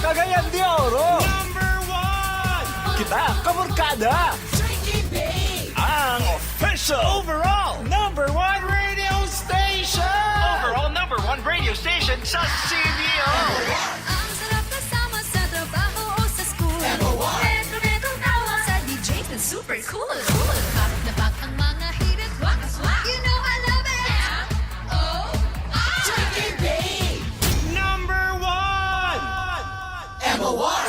Cagayan de Oro. Number one! Kita, kamorkada! Ang official overall number one radio station! Overall number one radio station sa CDO! Ang sarap kasama sa trabaho o sa school. Metro Metro tawa sa DJ na super cool. Cool. Pak na pak ang mga hirit. Wak, wak. You know I love it. M-O-R. Number one!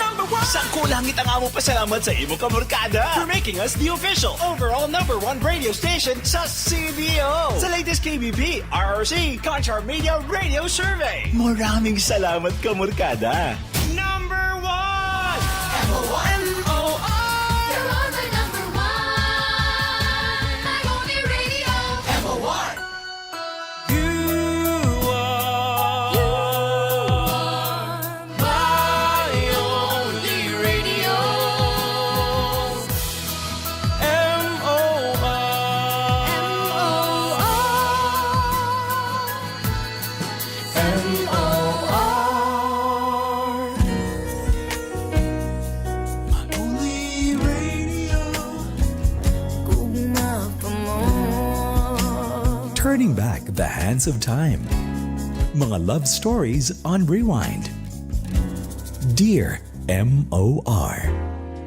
Number one! Sa kulangit ang among pasalamat sa imong kamorkada for making us the official overall number one radio station sa CDO. Sa latest KBP, RRC, Conchar Media Radio Survey. Maraming salamat, kamorkada. Number one! M-O-R! You are my number one. My only radio. You are my only radio. M-O-R. M-O-R. M-O-R. My only radio. Gugma pa mo. Turning back the hands of time. Mga love stories on rewind. Dear M.O.R.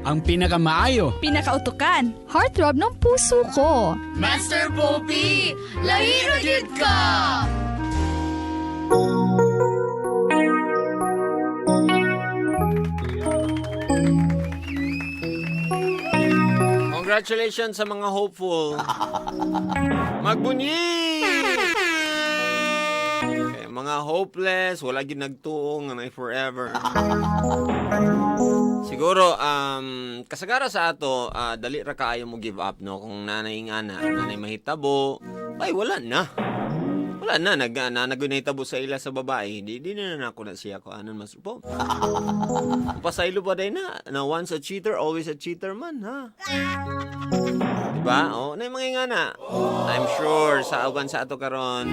Ang pinakamaayo. Pinakautukan, heartthrob ng puso ko. Master Poppy, lahiro jud ka! Congratulations sa mga hopeful. Magbunyi! Okay, mga hopeless, wala gyud nagtuo nga may forever. Siguro kasagara sa ato, dali ra kaayo mo give up, no, kung nanay nga na, nanay mahitabo, ay wala na. Wala na nag na nahitabo sa ila sa babae, di na na nako na siya ko anon mas po. Pasaylo pa din na, na once a cheater, always a cheater man, ha. Diba? Oh, na yung mga nga na. I'm sure sa uban sa ato karon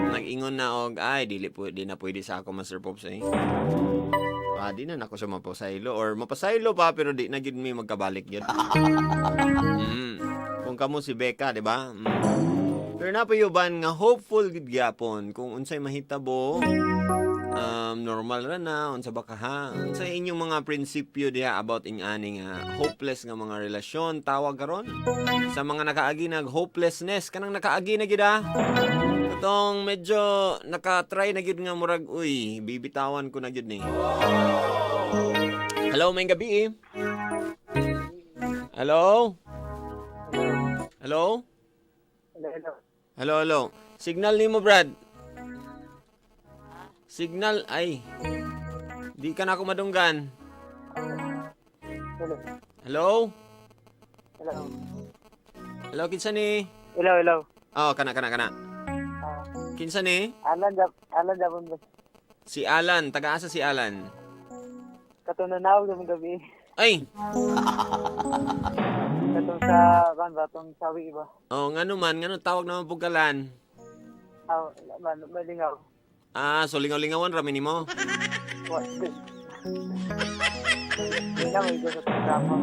nag-ingon na og ay dili po di na pwede sa ako, Master Pops, eh. Ah, di na nako siya mapasaylo or mapasaylo pa pero di na gid mi magkabalik gyud. Kung kamo si Becca, di ba? Pero napayuban nga hopeful gid gyapon kung unsay mahitabo, normal ra na unsa ba ka, ha? Unsa inyong mga prinsipyo diha about ing-ani nga hopeless nga mga relasyon? Tawag karon sa mga nakaagi nag hopelessness, kanang nakaagi na gid, ah, katong medyo naka-try na gid nga murag uy, bibitawan ko na gid ni. Hello, may gabi eh. Hello, hello. Hello, hello. Hello, hello. Signal nimo, Brad. Signal ay. Di ka na ako madunggan. Hello. Hello? Hello. Hello, kinsa ni? Hello, hello. Oh, kana kana kana. Ah, Kinsa ni? Alan, Jap Alan Japon ba? Si Alan, taga-asa si Alan? Katong nanawag ng gabi. Ay, Katong sa, kan ba, katong sawi ba? Oh, ngano man, ngano tawag naman pugalan? Ah, man, malingaw. Ah, so lingaw-lingawan ra nimo. What? Lingaw, ikaw sa programa.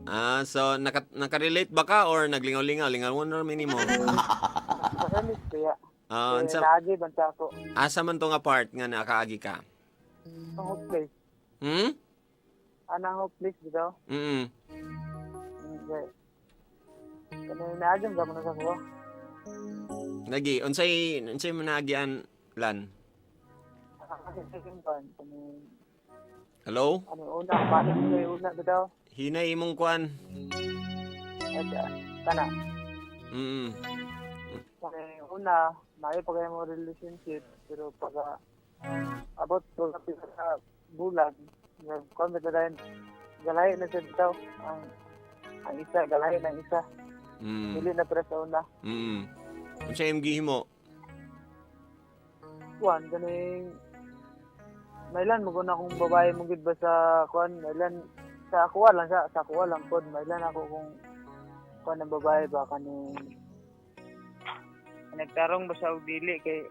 Ah, so naka-relate ba ka or naglingaw-lingaw, lingawan ra nimo? Masalit kaya. Ah, Eh, unsa naagi banta ako. Asa man to nga part nga nakaagi ka? Ang hopeless. Anang hopeless bitaw. Okay. Kanang naagi ba mo na sa kuha? Lagi, unsay unsay mo naagian, Lan? Kanang Hello? ano una, paano ko yung una bitaw? Hinay imong kuan. At kana. Kaya una, maayo pa kayo mo relationship, pero pagka abot ko sa pila ka bulan, nagkuhan ba tayo, galahi na siya bitaw, ang isa, galahi ng isa, dili na para sa una. Unsay imong gihimo? Kuan, ganing, mailan mo na akong babae mo gid ba sa kuan, mailan, sa akuha lang siya, sa akuha lang pod, mailan ako kung kuan ng babae ba, kaning, nagtarong ba siya og dili, kay,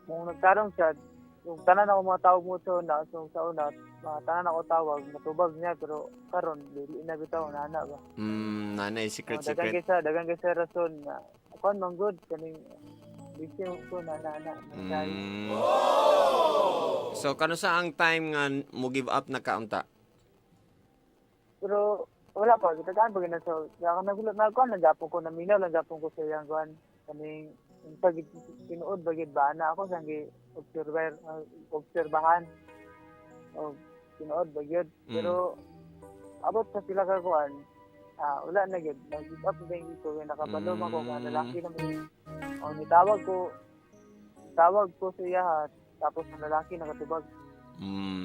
kung nagtarong siya, Kung tanan ako mga tawag mo sa una, so sa una, mga tanan ako tawag, matubag niya, pero karon dili na bitaw, nana ba. Nanay, secret, Oh, dagan secret. kaysa, dagan kaysa rason na, kuan man good, kaning, busy mo ko, nana, na, na, So, kano sa ang time nga mo give up na kaunta? Pero, wala pa, gitagaan pa gina so, kaya ka nagulat na kuan, nanggapon ko, naminaw, langgapon ko sa iyang kuan, kaning, yung pag tinuod, bagid ba na ako, sang gi observer, obserbahan, o tinuod, bagid. Pero, abot sa sila ka kuan, wala na gyud, nag-give up na gyud ko, kaya nakabalo man ko, nga lalaki naman yun. O, nitawag ko, tawag ko sa iya, tapos ang lalaki nakatubag.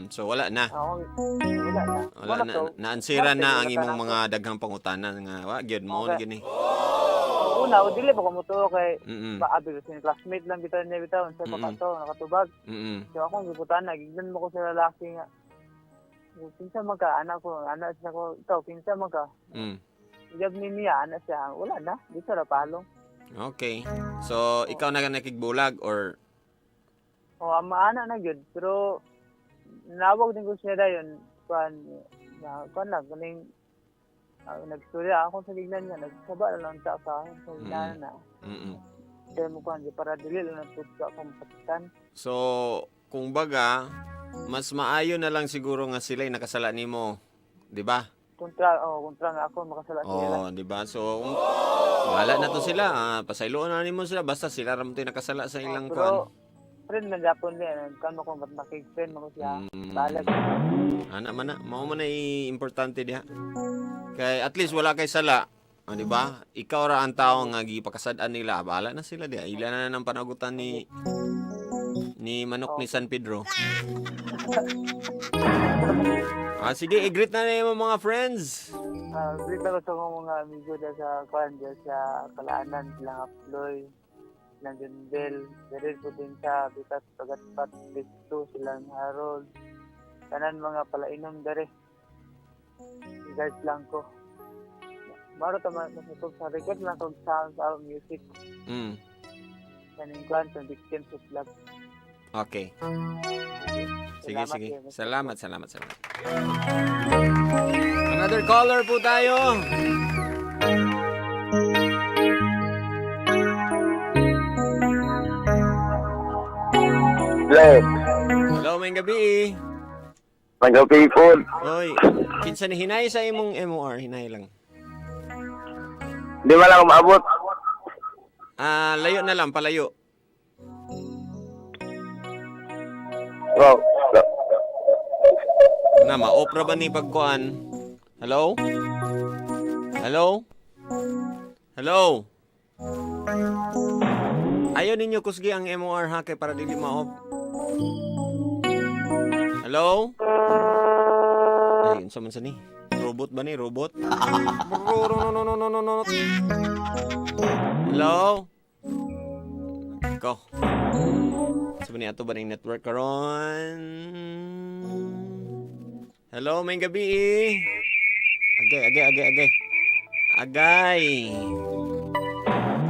So wala na. Ako, wala na. Wala na. to. Naansira na ang Wala imong na. mga daghang pangutana nga wa gyud mo Okay. na gini. Una, o dili pa ko mutuo kay maabi kasi classmate lang bitaw niya bitaw sa pa to nakatubag. So akong giputana, gignan mo ko sa lalaki nga. Kinsa man ka, anak ko, anak siya ko, ikaw, kinsa man ka. Ijab ni niya, anak siya, wala na, di siya rapalong. Okay. So ikaw na nakigbulag or O, ama anak na gyud, pero nawag din ko siya dayon, kuan, na, kuan lang, kaning, nagstorya ako sa gignan niya, nagsaba na lang ta sa gignan na. Kaya mo kuan, di para dili lang natugka akong pakitan. So kung baga mas maayo na lang siguro nga sila nakasala nimo, 'di ba? Kontra, oh, kontra nga ako, makasala sila. Oh, 'di ba? So kung wala na to sila, pasayloon na nimo sila basta sila ra mo to'y nakasala sa ilang kuan. Pero, friend man Japon din, kano ko, ba't makig-friend mo ko siya, balag. Ana man na, mao man na importante diha. Kay at least wala kay sala. Ah, di ba? Ikaw ra ang tao nga gipakasad-an nila. Bahala na sila diha. Ila na ng panagutan ni manok ni San Pedro. Sige, i-greet na na yung mga friends. Greet na ko sa akong mga amigo dyan sa kuan, dyan sa Kalaanan, silang Aploy, silang Jundel, diri po din sa Bitas Pagatpat, Bisto, silang Harold, tanan mga palainom dere. Regards lang ko. Maro tama masukog sa record lang kog sound sa music kaning kuan sa Victims of Love. Okay. Sige, Salamat, sige. Kuya. Salamat, salamat, salamat. Another caller po tayo. Hello. Hello, may gabi. Magabi po. Oy, kinsa ni hinay sa imong MOR, hinay lang. Di ba lang umaabot? Layo na lang, palayo. Wow. Na, ma-opera ba ni pagkuan? Hello? Hello? Hello? Ayaw ninyo kusgi ang MOR ha kay para dili ma-off. Hello? Ay, unsa man sa ni? Robot ba ni? Robot? No. Hello? Ko. Sabi ni ato ba ning network karon? Hello, may gabi eh. Agay, agay, agay, agay. Agay.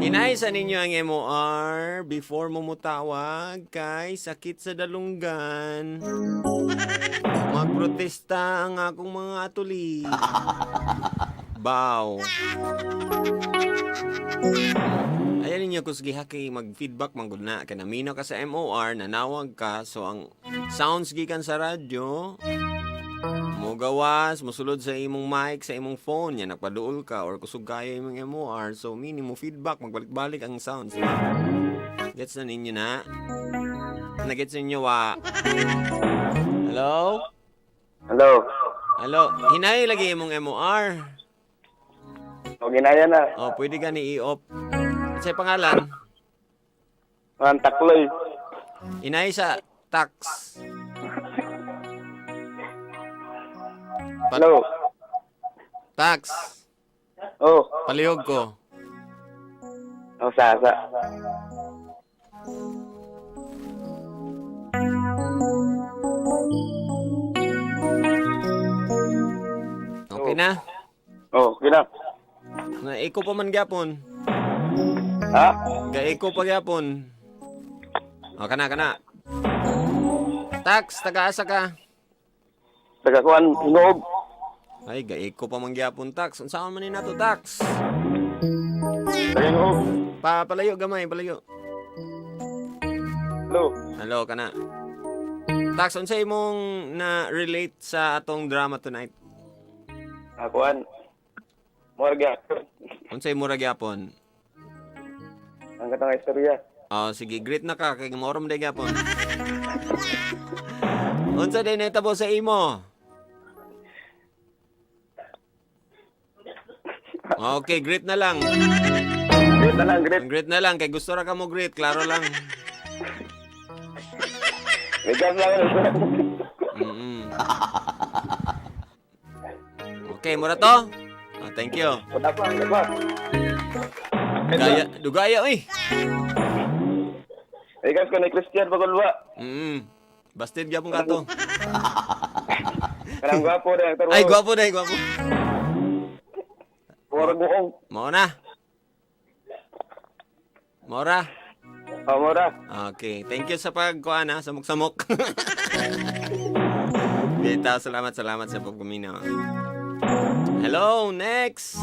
Hinay sa ninyo ang MOR before mo mutawag kay sakit sa dalunggan. Magprotesta ang akong mga atuli. Bow. Ayan ninyo kusgi ha kay mag-feedback man gud na kay namino ka sa MOR nanawag ka, so ang sounds gikan sa radyo mo gawas mosulod sa imong mic sa imong phone nya nagpaduol ka or kusog kayo imong MOR, so mini mo feedback magbalik-balik ang sounds, diba? Gets na ninyo na? Na-gets ninyo wa? Hello? Hello. Hello, hinay lagi imong MOR. O, ginaya na. Oh, pwede gani i-off. Sa pangalan? Ang takloy. Inay sa tax. Hello. Tax. Oh. Palihog ko. Oh, sa. Okay na? Oh, okay na. Na-echo pa man gyapon. Ha? Ga-echo pa gyapon. O, kana, kana. Tax, taga-asa ka? Taga kuan Hingoog. Ay, gaiko pa man gyapon, Tax. Unsaon man ni nato, Tax? Taga Hingoog. Pa palayo gamay, palayo. Hello. Hello kana. Tax, unsa imong na relate sa atong drama tonight? Kuan. Mura gyapon. Unsa imo ra gyapon? Ang katong istorya. Oh, sige, greet na ka kay morom day gyapon. Unsa day nahitabo sa imo? Okay, greet na lang. Great na lang, great. Greet na lang kay gusto ra ka mo greet, klaro lang. Regards lang. Okay, mura to. Ah, thank you. Wala pa, wala pa. Dugaya, dugaya oy. Regards ko ni Christian Bagulwa. Bastid gyapon ka to. Kanang gwapo na ang Ay, gwapo day, gwapo. Mura buong. Mao na. Mora. Oh, mura. Okay, thank you sa pagkuan ha, samok-samok. Bitaw, salamat, salamat sa pagpaminaw. Hello, next.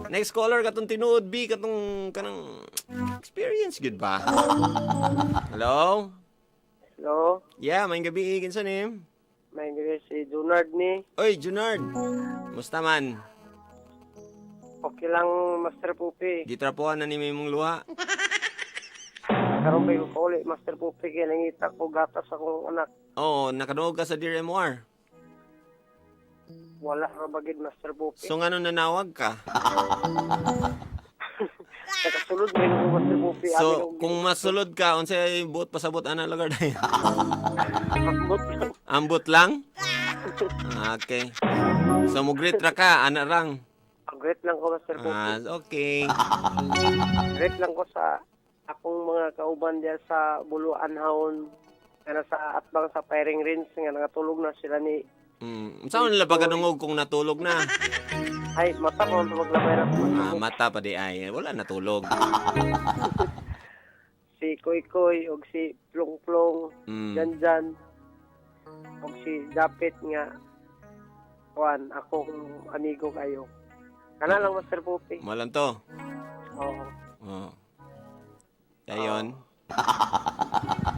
Next caller katong tinuod B katong kanang experience good ba? Hello? Hello, Yeah, may gabi kinsa ni? may gabi si Junard ni. Oy, Junard. Musta man? Okay lang, Master Pupi. Gitrapuan na ni may imong luha. Karon ba yung kauli, Master Pupi, kaya nangita ko gatas akong anak. Oo, nakaduog ka sa Dear MR. Wala ra bagid, Master Pupi. So ngano nanawag ka? Nakasulod ba yung Master Pupi? So, kung masulod ka, unsay buot pasabot ana lugar dayon? Ambot lang. Ambot lang? Okay. So, mugreet ra ka, ana rang. Great lang ko, Master Pupi. Ah, okay. Great lang ko sa akong mga kauban diya sa Buluan Haon nga nasa atbang sa firing range nga nakatulog na sila ni Unsa man nila pagkadungog kung natulog na? ay mata ko ang maglabay ra ko. Ah, mata pa di ay. Wala natulog. Si Koy Koy og si Plong Plong Janjan og si Dapit nga kuan akong amigo kayo. Kana lang, Master Pupi. Malam to. Oo. Oh. Dayon.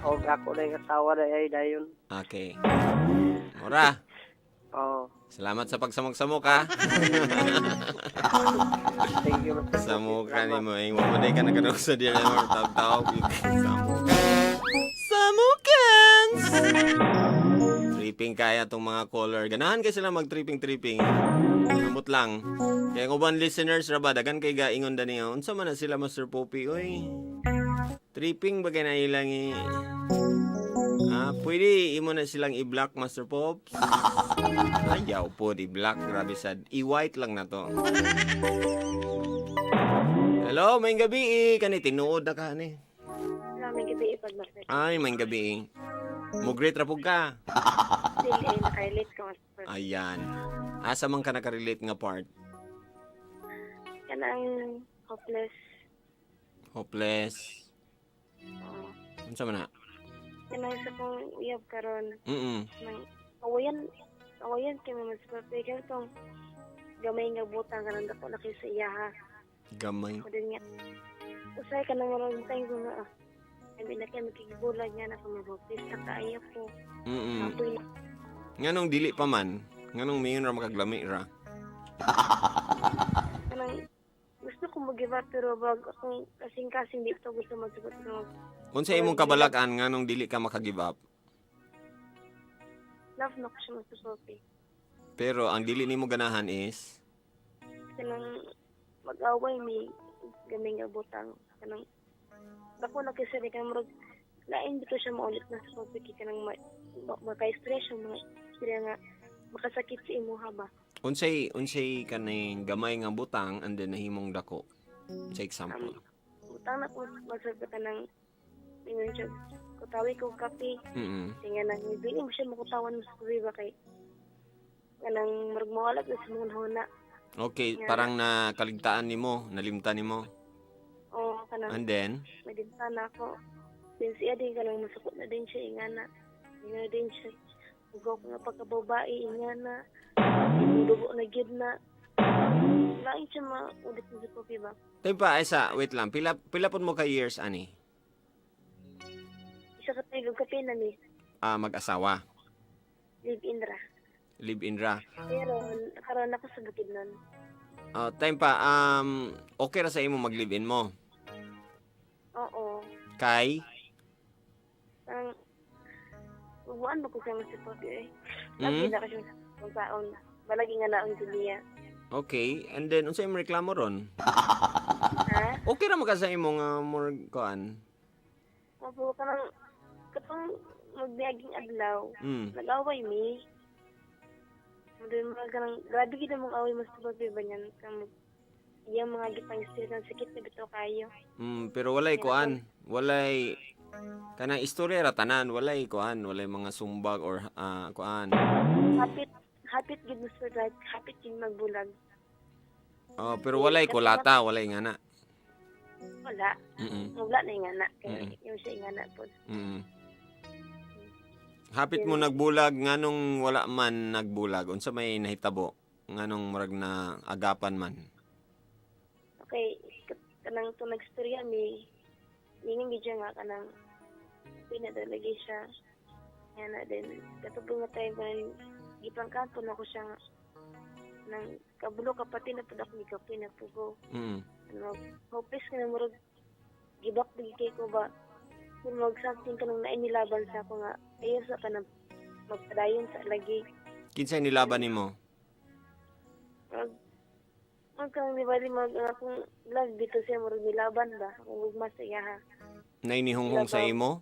Og ako na yung asawa na ay dayon. Okay. Mura. Oo. Salamat sa pagsamok-samok ha. Thank you, Master Pupi. Samuka ni mo. Eh, wala ka nagkaroon sa Dear MR. Tawag-tawag. Samuka. Samukans! Tripping kaya tong mga caller. Ganahan kay sila mag-tripping-tripping. Amot lang. Kaya kung uban listeners ra ba, dagan kay gaingon dani. Unsa man na sila, Master Poppy, oy. Tripping ba kay na ilang eh. Ah, pwede imo na silang i-block, Master Pops. Ayaw po, i-block. Grabe sad. I-white lang na to. Hello, may gabi eh. Kani, tinuod na ka ni. Maraming gabi ipag Master. Ay, may gabi eh. Mugreet ra pug ka. Dili ay nakarelate ko, Master. Ayan. Asa man ka nakarelate nga part? Kanang hopeless. Hopeless. Oo. Unsa man na? Kanang sa kong uyab karon nang awayan awayan kay Master Pupi tong gamay nga butang kanang dako na kay sa iya ha. Gamay. O din nga usay ka nang marang tayo nga ah. Ay na kay makigibulan niya na kung na kaayo ko. Apoy na. Nganong dili pa man? Nganong mayon ra makaglami ra? Kanang gusto ko mag-give up pero bag akong kasing-kasing di to gusto magsugot ng Unsa imong kabalakan nganong dili ka maka-give up? love na ko siya, Master Pupi. Pero ang dili nimo ganahan is Kanang mag-away mi gamay nga butang kanang dako na kasi ni kanang murag lain dito siya maulit na sa public kanang maka-stress siya mga sila nga makasakit sa imuha ba. Unsay kaning gamay nga butang and then nahimong dako? Unsay example? Butang na ko magsabi kanang ingon siya kutawi ko kape. Kaya nga nang hindi mo siya makutawan sa kape ba kay kanang murag mawala sa mga huna. Okay, Nga. parang nakaligtaan nimo, nalimtan nimo. O kanang And then nagintana ako. Then siya din kanang masukot na din siya ingana. Nga din siya. Ugaw ko nga pagkababae, nga na. Dugo na gyud na. Lain siya maulit na si Poppy ba? Tayo pa, isa, wait lang. Pila, pila pud mo ka years, ani? Isa ka tayo, kape na mi. Ah, mag-asawa. Live in ra. Live-in ra. Pero, karon ako sa bukid nun. Ah, time pa, okay ra sa imo mag-live-in mo. Oo. Kay? Ang, ubuan ba ko siya si Poppy eh. Lagi na kasi sa taon. Balagi nga naon si Lia. Okay. And then, unsa imong reklamo ron? Ha? Okay ra mo ka sa imong more kuan. Opo, kanang, katong magbiaging adlaw. Nag-away mi. Mudun mga kanang, grabe gid mong away mas Poppy ba niyan? Kang, iyang mga gipang istorya ng sakit na bitaw kayo. Pero walay kuan, walay kanang istorya ra tanan, walay kuan, walay mga sumbag or kuan. Hapit, hapit gid mas like, hapit gid magbulag. Oh, pero walay kulata, walay ngana. Wala. Wala na ingana. Kaya yung siya ingana po. Hapit mo nagbulag nganong wala man nagbulag, unsa may nahitabo? Nganong murag na agapan man? Okay, kanang to nagstorya mi, ningon gid siya nga kanang pinadalagi siya. Nga na din, katubong nga time kanang gipangkan po na ko siya nga nang kabulo kapati na pud ako gikapoy na pugo. Ano, hopeless nga na murag gibak di kay ko ba. Kung mag something kanang nainilaban sa ako nga ayaw sa kanang magpadayon sa lagi. Kinsay nilaban nimo? Mag mag kang di ba di mag ang akong love dito siya murag nilaban ba akong gugma sa iya ha. Nainihunghong sa imo?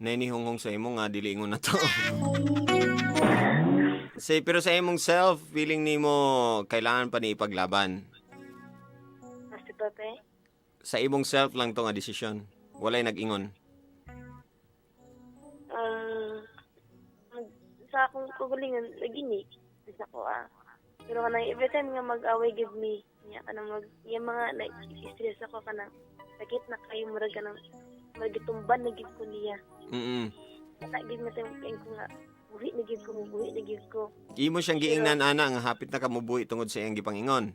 Nainihunghong sa imo nga dili ingon na to. Say, pero sa imong self, feeling nimo kailangan pa ni ipaglaban. Master Pepe. Sa imong self lang to nga desisyon. Walay nag-ingon. Sa akong kagalingan lagi ni sa ko ah. Pero kanang every time nga mag-away give me niya kanang mag iya mga like stress ako kanang sakit na kayo murag kanang magitumban na gid ko niya. Kana gid na time kay ko nga buhi na gid ko, buhi na gid ko. Imo siyang giingnan ana nga hapit na ka mubuhi tungod sa iyang gipangingon.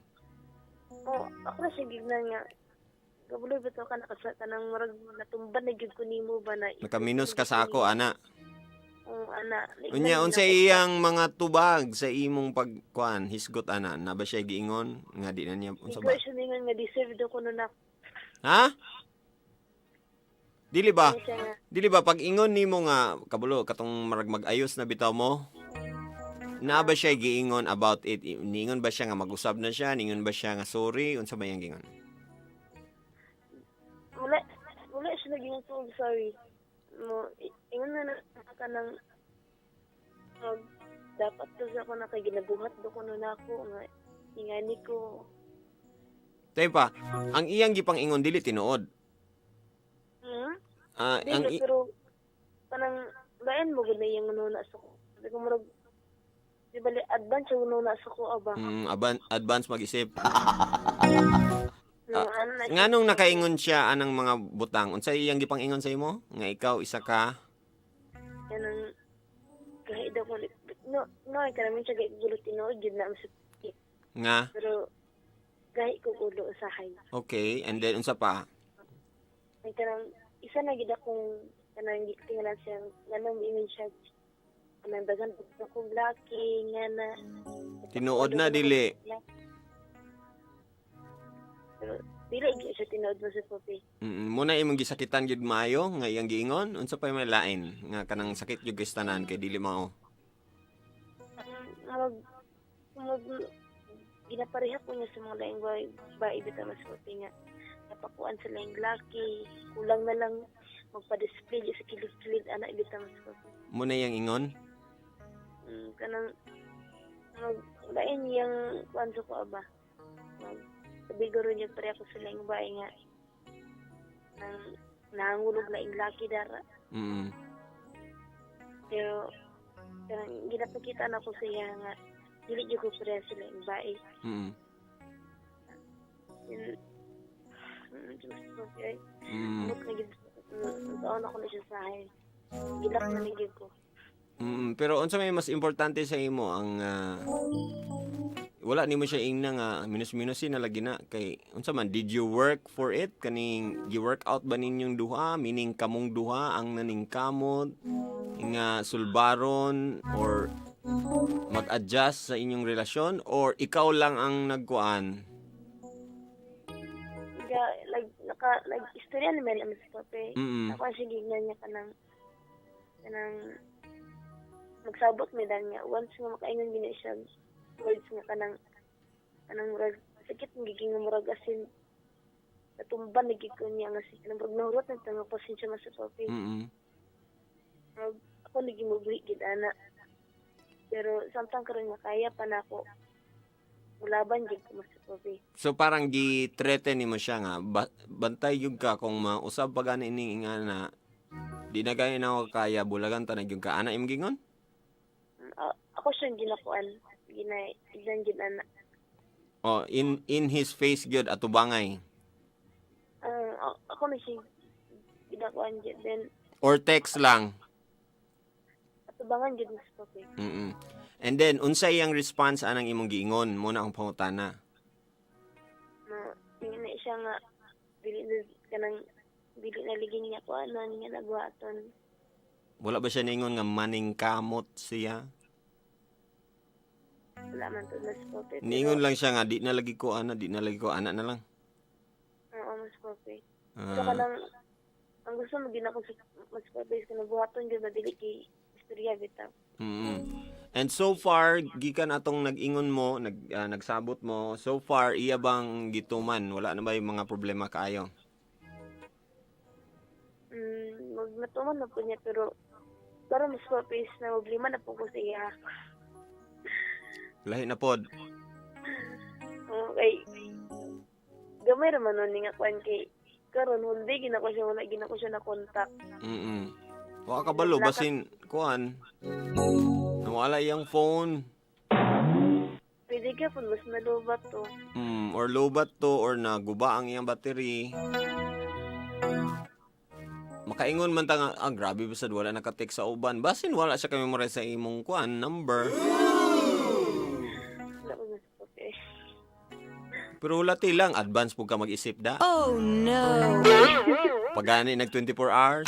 Oh, ako na siya gignan nga kabuloy ba to ka nakasa kanang murag natumban na gid ko nimo ba na Nakaminos ka sa ako ana. Oh, ana. Unya unsa iyang mga tubag sa imong pagkuan hisgot ana na ba siya giingon nga di na niya unsa ba? Ikaw siya ningon nga deserve daw ko nun ako. Ha? Dili ba? Siya nga, Dili ba pag ingon nimo nga kabulo katong marag mag-ayos na bitaw mo? Naa ba siya giingon about it? Niingon ba siya nga mag-usab na siya? Niingon ba siya nga sorry? Unsa ba iyang giingon? wala, wala siya naging so sorry. Mo, ingon na na ka ng mag, dapat to sa ako na kay ginabuhat do ko nun ako nga ingani ko. Tayo pa, ang iyang gipang-ingon dili tinuod. Hmm? Ah, ang Dili, pero kanang lain mo gud na iyang nuna sa ko. Sabi ko murag di bali advance yung nuna sa ko aba. Advance mag-isip. No, ano na siya. Nganong nakaingon siya anang mga butang? Unsa iyang gipang-ingon sa imo? Nga ikaw isa ka Kanang kahit daw ko no no ay kanang siya gay gulo tinuod gyud na sa nga pero gahi ko gulo usahay. Okay, and then unsa pa? Ay kanang isa na gid akong kanang tingnan siya nganong ingon siya kanang daghan ko laki nga na Tinuod na dili. Pero dili gyud siya tinuod mo sa Poppy. Muna imong gisakitan gyud maayo nga iyang giingon, unsa pa may lain nga kanang sakit gyud kay tanan kay dili mao. Mag mag ginapareha ko niya sa mga laing bae bitaw mas Poppy nga napakuan sa laing laki, kulang na lang magpa-display sa kilid-kilid ana bitaw mas Poppy. Muna iyang ingon. Kanang mag lain yang kuan sa ko ba. Mag sabi guro niya pareha ko sa laing bae nga nang nangulog laing laki dara. Pero kanang ginapakita na ko sa iya nga dili jud ko pareha sa laing bae. Yun, Diyos ko, ay, na gid taon ako na siya sa akin. Gilak na ni gyud ko. Pero unsa may mas importante sa imo ang wala nimo siya ingna nga minus-minusin na lagi na kay unsa man, did you work for it, kaning gi-work out ba ninyong duha, meaning kamong duha ang naningkamot nga sulbaron or mag-adjust sa inyong relasyon, or ikaw lang ang nagkuan? Ga like naka like istorya ni Mel mas pape. Ako siya gignan niya kanang kanang magsabot mi dan niya once nga makaingon gini siya words nga kanang kanang murag sakit ng giging nga murag asin natumban na gid ko niya nga si kanang murag nahurot na tanga pasensya mas pape. Murag ako naging mabuhi gid ana. Pero samtang karon nga kaya pa na ako mulaban gid ko mas pape. So parang gi-threaten nimo siya nga bantay gyud ka kung mausab pa gani ining ingana, di na gani na ako kaya, bulagan ta na gyud ka ana imong gingon? Ako siyang ginakuan, gina ignan gid ana. Oh, in his face gyud atubangay. Ako na siya ginakuan gid then or text lang. Atubangan gid mas pape. And then unsa iyang response anang imong giingon mo na ang pangutana? Na tingin na siya nga dili na kanang dili na ligin niya ko ano niya nagbuhaton. Wala ba siya niingon nga maningkamot siya? Wala man to mas pape. Pero, Niingon lang siya nga di na lagi ko ana, di na lagi ko ana na lang. Oo, mas pape. So Ah, kanang ang gusto mo gina ko sa mas pape is kanang buhaton gyud ba dili kay istorya bitaw. And so far gikan atong nag-ingon mo, nagsabot mo, so far iya bang gituman? Wala na ba yung mga problema kaayo? Mag natuman na po niya pero para mas pape is na problema na po ko sa iya. Lahi na pod. Okay. Gamay ra man nun nga kuan kay karon hindi gina ko siya, wala gina ko siya na contact. Wa ka kabalo basin kuan. Nawala iyang phone. Pwede ka pun mas nalubat to. Or lobat to or naguba ang iyang battery. Makaingon man ta nga, grabe bisad wala naka-text sa uban. Basin wala siya ka-memorize sa imong kuan number. Wala ko mas pape. Pero wala ti lang, advance pug ka mag-isip da. Oh no. Pagani nag 24 hours.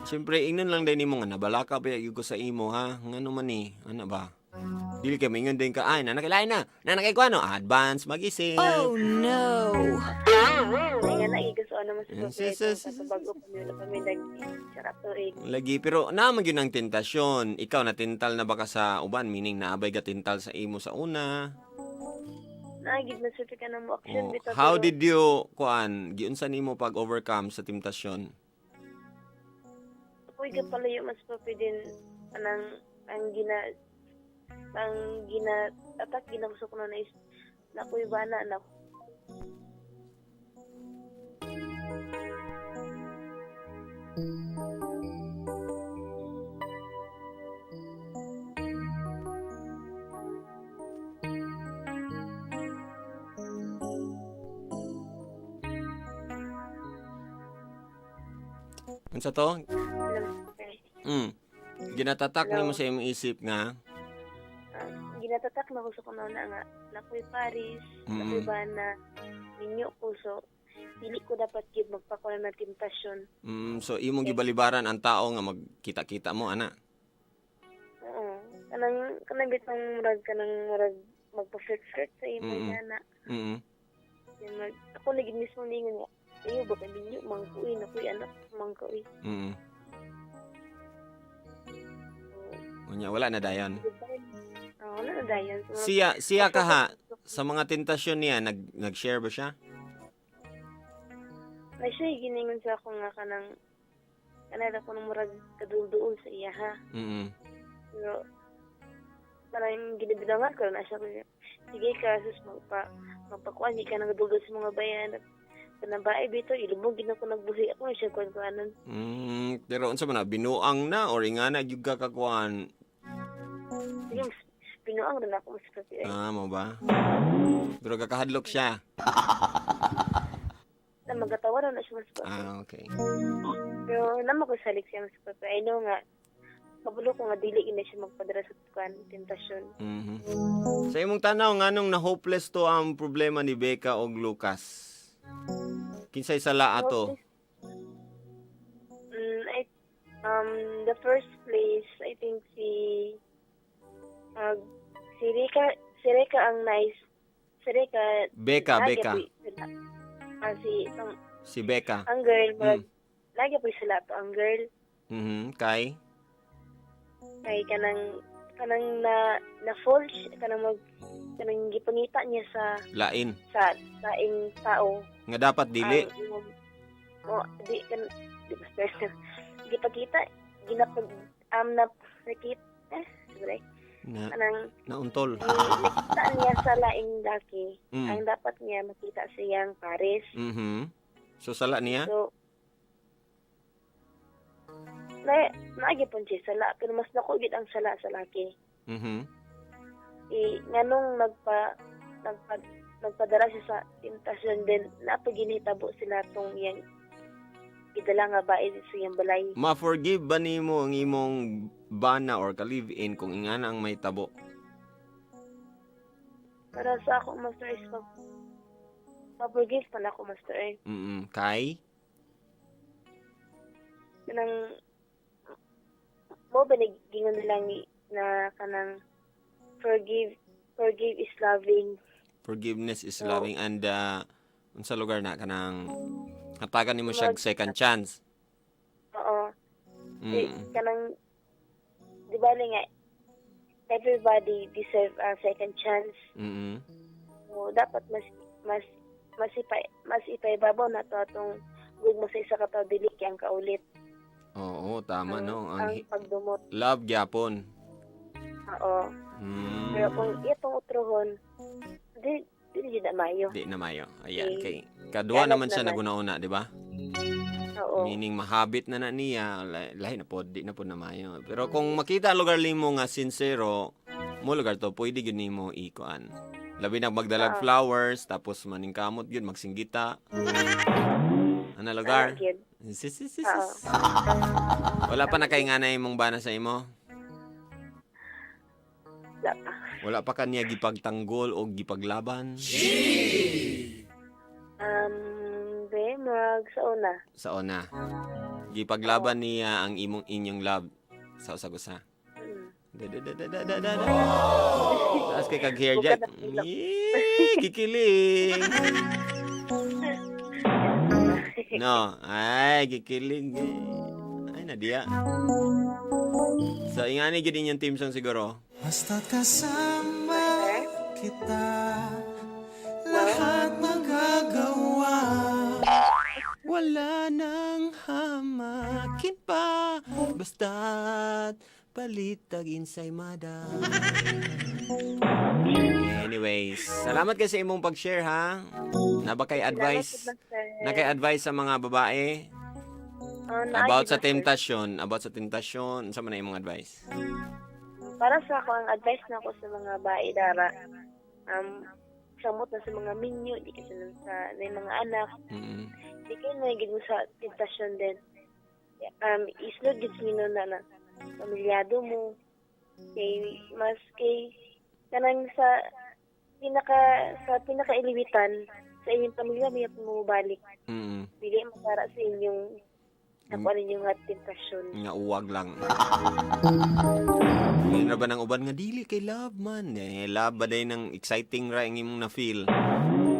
Siyempre, ingnon lang din nimo nga nabalaka pa gyud ko sa imo ha. Ngano man ni, ana ba? Dili kay mingon din ka, ay nanakilay na. Nanakay ko ano, advance mag-isip. Oh no. Ay nga naigasuan naman sa Yes, pape. yes, yes, yes, Sa bago kami wala kami nag-sarap to eh. Lagi, pero naman gyud ang tentasyon. Ikaw natintal na ba ka sa uban, meaning naabay ka tintal sa imo sa una? Naagid na sa ka na mo action Oh, bitaw. how pero did you kuan giunsa nimo pag overcome sa temptasyon? Ako'y gapalayo mas pape din anang ang gina attack gina ko sa kuno na is nakoy bana na Unsa to? Okay. Ginatatak Hello. nimo sa imong isip nga Ginatatak na ko sa kuno na nga nakoy Paris, nakoy bana, ninyo ko so dili ko dapat gid magpakuha ng temptasyon. So imong gibalibaran ang tao nga magkita-kita mo ana. Oo. Kanang kanang bitong murag kanang murag magpa-flirt-flirt sa imo ana. Yan, ako na gid mismo ningon nga ayo ba ka ninyo mangkuy na kuy anak mangkuy. Unya wala na dayon. Wala na dayon. So, Siya ka ha sa mga tentasyon niya nag-share ba siya? Ay siya giningon sa ako nga kanang kanada ko nang murag kadulduol sa iya ha. Pero parang ginabidangan ko na siya ko. Sige ka sus magpakuan di ka nagdulduol sa mga bayan at kanang bae bito ilubog gid ako nagbuhi ako na siya kuan kuanon. Pero unsa man na binuang na or ingana gyud ka kakuan? Sige mas binuang rin ako mas pati. Ah, mo ba? Pero kakahadlok siya. Na magatawa na siya mas pati. Ah, okay. Pero namo ko salig siya sa papa. I know nga kabalo ko nga dili gid na siya magpadala sa kuan tentasyon. Sa imong tanaw, nganong na hopeless to ang problema ni Becca og Lucas? Kinsay sala ato? I, the first place, I think si Rika, si Rika ang nice. Si Rika, Becca, lagi Becca. Ah, si, ang, Si Becca. ang girl, murag, lagi po sila to, ang girl, Kay? Kay kanang na fall, kanang gipangita niya sa, Lain. Sa laing tao. Nga dapat dili. Ang oh, di, kan, di basta, gipakita, ginapag, na, nakita, eh, sorry, Na, kanang, nauntol. Nakita niya sa laing laki, ang dapat niya makita siyang pares. So sala niya? So, na naagi pon siya sala, pero mas dako gid ang sala sa laki. I nganong nagpadala siya sa tentasyon din napaginitabo sila tong iyang gidala nga bae sa iyang balay. Ma-forgive ba nimo ang imong bana or ka-live-in kung ingana ang may tabo? Para sa ako, Master, is ma-forgive pa na ako, Master, eh. Kay? Kanang mo ba naggingon lang na kanang forgive forgive is loving. Forgiveness is loving and unsa lugar na kanang hatagan nimo siya og second chance. Oo. Di, kanang di ba nga everybody deserve a second chance. So, dapat mas ipaibabaw na to atong gugma sa isa ka tawo, dili kay ang kaulit. Oo, tama ang, no. ang Ang pagdumot. love gyapon. Oo. Pero kung itong utrohon, di di jud na maayo. Di na mayo. Ayan, Okay. kay kadua Kalat naman siya naman. naguna-una, di ba? Oo. Meaning mahabit na na niya, lahi na pod, di na pod na mayo. Pero kung makita ang lugar nimo nga sincero, mo lugar to pwede gyud nimo ikuan. Labi na magdalag flowers tapos maningkamot gyud magsinggita. Ana lugar? Ana gyud. Sis, sis, sis, sis. Wala pa na kay nga na imong bana sa imo? Wala pa. Wala pa kaniya gipagtanggol o gipaglaban? Be, mag sa una. Sa una. Gipaglaban niya ang imong inyong love sa usag-usa. Da da da da da da da da. Taas kay kag hair jack. Yee, gikilig. No, ay gikilig. Ay na diya. So ingani gyud inyong team song siguro. Basta kasama kita, lahat magagawa. Wala nang hamakin pa, basta't palitag ensaymada. Anyways, salamat kay sa imong pag-share ha. Na ba kay advice? Salamat, Master. Na kay advice sa mga babae Oh, naa about gyud, sa Master. temptasyon, about sa temptasyon, unsa man na imong advice? Para sa ako, ang advice na ako sa mga bae dara, samot na sa mga minyo, di kasi sa na yung mga anak, di kayo na mo sa tentasyon din. Islod gid nino na na pamilyado mo. Kay mas kay kanang sa pinakailiwitan sa inyong pamilya may mo balik. Dili masara sa inyong nakuha ninyong nga tentasyon. Nga uwag lang. Ngayon ra ba ng uban nga dili kay love man. Eh, love ba day ng exciting ra ang imong na feel.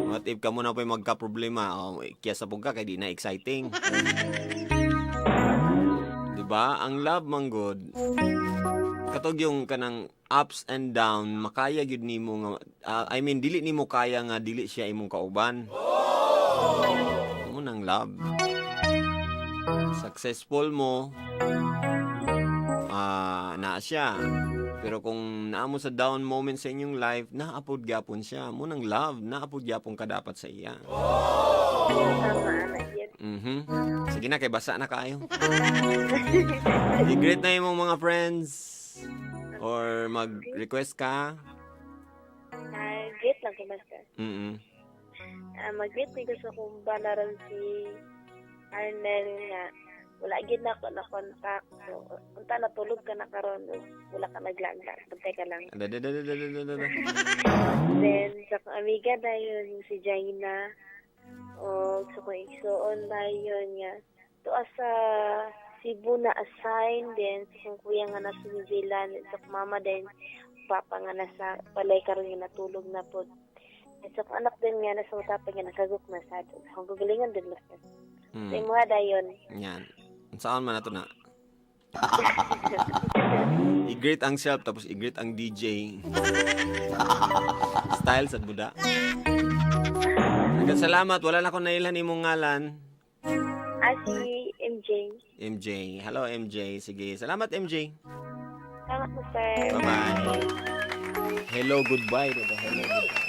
What if kamo na pa'y magka-problema? Oh, kaya sa ka kay di na exciting. Di ba? Ang love man good. Katog yung kanang ups and down, makaya gyud nimo nga I mean dili nimo kaya nga dili siya imong kauban. Mo nang love. Successful mo, naa siya. Pero kung naa mo sa down moment sa inyong life, naapod gyapon siya. Mo nang love, naapod gyapon ka dapat sa iya. Tama, ana yun. Sige na, kay basa na kaayo. I-greet na imong mga friends or mag-request ka. Greet lang ko, Master. Ah, mag-greet ko sa kong banaran si Arnel nga Wala gyud na ako na contact. So, unta natulog ka na karon, wala ka naglaglag. Bantay ka lang. Adadadadadadada. Then, sa akong amiga dayon, yung si Jaina. O, sa akong igsuon dayon nga. Tuwa sa Cebu na assign din sa akong kuya nga nasa New Zealand, sa akong mama din, papa nga nasa balay karon nga natulog na pod. At sa akong anak din nga nasa utapay nga nakaguk na sad. Sa akong gagalingan din mas. Sa imuha dayon. Yan. Saan man nato na? I-greet ang self tapos i-greet ang DJ. Style sa buda. Hanggang salamat. Wala na akong nailhan imong ngalan. Ah, si MJ. MJ. Hello MJ. Sige. Salamat MJ. Salamat mo, sir. Bye-bye. Hello, goodbye. Diba? Hello, goodbye.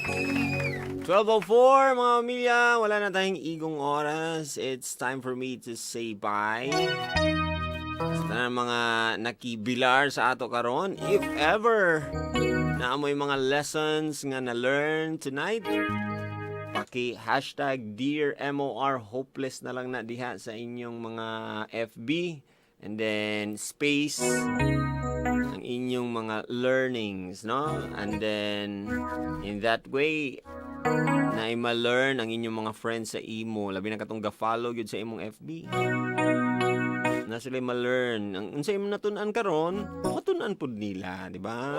12:04, mga pamilya. Wala na tayong igong oras. It's time for me to say bye. Sa tanan mga nakibilar sa ato karon, if ever naa moy mga lessons nga na-learn tonight, paki hashtag Dear MOR Hopeless na lang na diha sa inyong mga FB and then space ang inyong mga learnings, no? And then, in that way, na ma-learn ang inyong mga friends sa imo, labi na katong ga-follow gyud sa imong FB. Na sila ma-learn. Ang unsa imong natun-an karon, matun-an pud nila, di ba?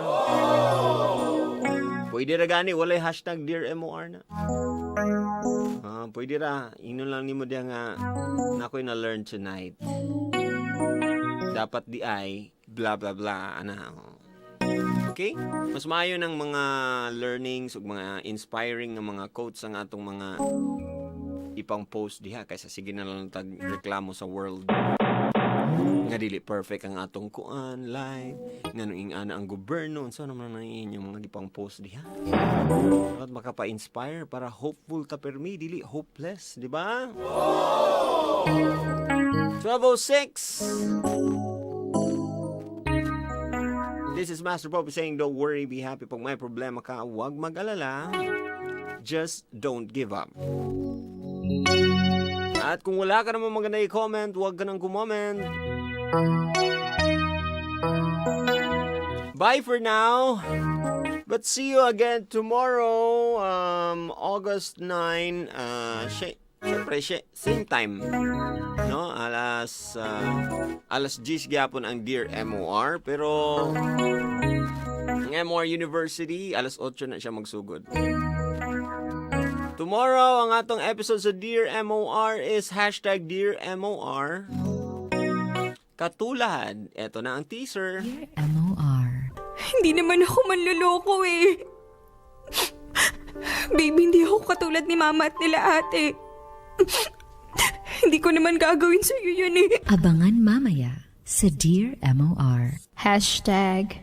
Pwede ra gani walay #DearMOR na. Ah, pwede ra ingnon lang nimo diha nga na ako'y na-learn tonight. Dapat di ay blah blah blah ana. Okay? Mas maayo ng mga learnings ug mga inspiring nga mga quotes ang atong mga ipang post diha kaysa sige na lang tag reklamo sa world nga dili perfect ang atong kuan live, nganong ing-ana ang gobyerno, unsa naman ang inyong mga gipang post diha. Dapat makapa-inspire para hopeful ta permi, dili hopeless, di ba? 12:06. This is Master Pope saying, don't worry, be happy. Pag may problema ka, huwag mag-alala. Just don't give up. At kung wala ka naman maganda i-comment, huwag ka nang kumoment. Bye for now. But see you again tomorrow, August 9, syempre, same time. No? Alas 10 gyapon ang Dear MOR, pero ang MOR University, alas 8 na siya magsugod. Tomorrow, ang atong episode sa Dear MOR is #DearMOR. Katulad, eto na ang teaser. MOR. Hindi naman ako manluloko eh. Baby, hindi ako katulad ni mama at nila ate. Hindi ko naman gagawin sa'yo yun eh. Abangan mamaya sa Dear MOR.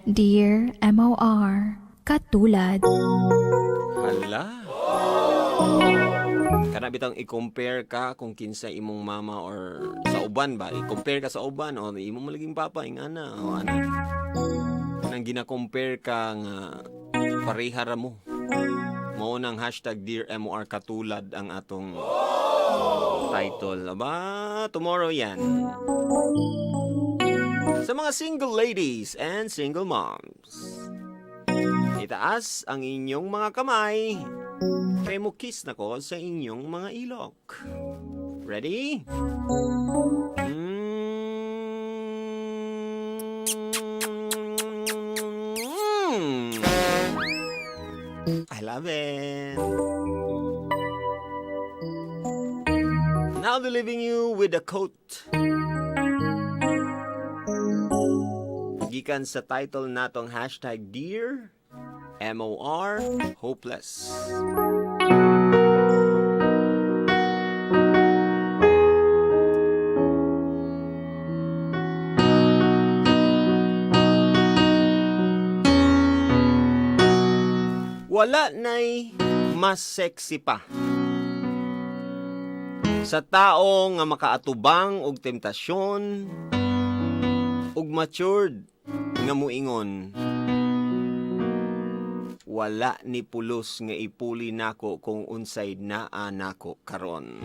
#DearMOR. Katulad. Hala. Kana bitang i-compare ka kung kinsa imong mama or sa uban ba? I-compare ka sa uban o imong malaging papa ing ana o ana. Nang gina-compare ka nga pareha ra mo. Mao nang #DearMOR katulad ang atong title. Aba, tomorrow yan. Sa mga single ladies and single moms, itaas ang inyong mga kamay kay mo kiss na ko sa inyong mga ilok. Ready? I love it. Now they're leaving you with a quote. Gikan sa title natong #DearMOR Hopeless. Wala na'y mas sexy pa sa tao nga makaatubang og temptasyon ug matured nga muingon, "Wala ni pulos nga ipuli nako kung unsay naa nako karon."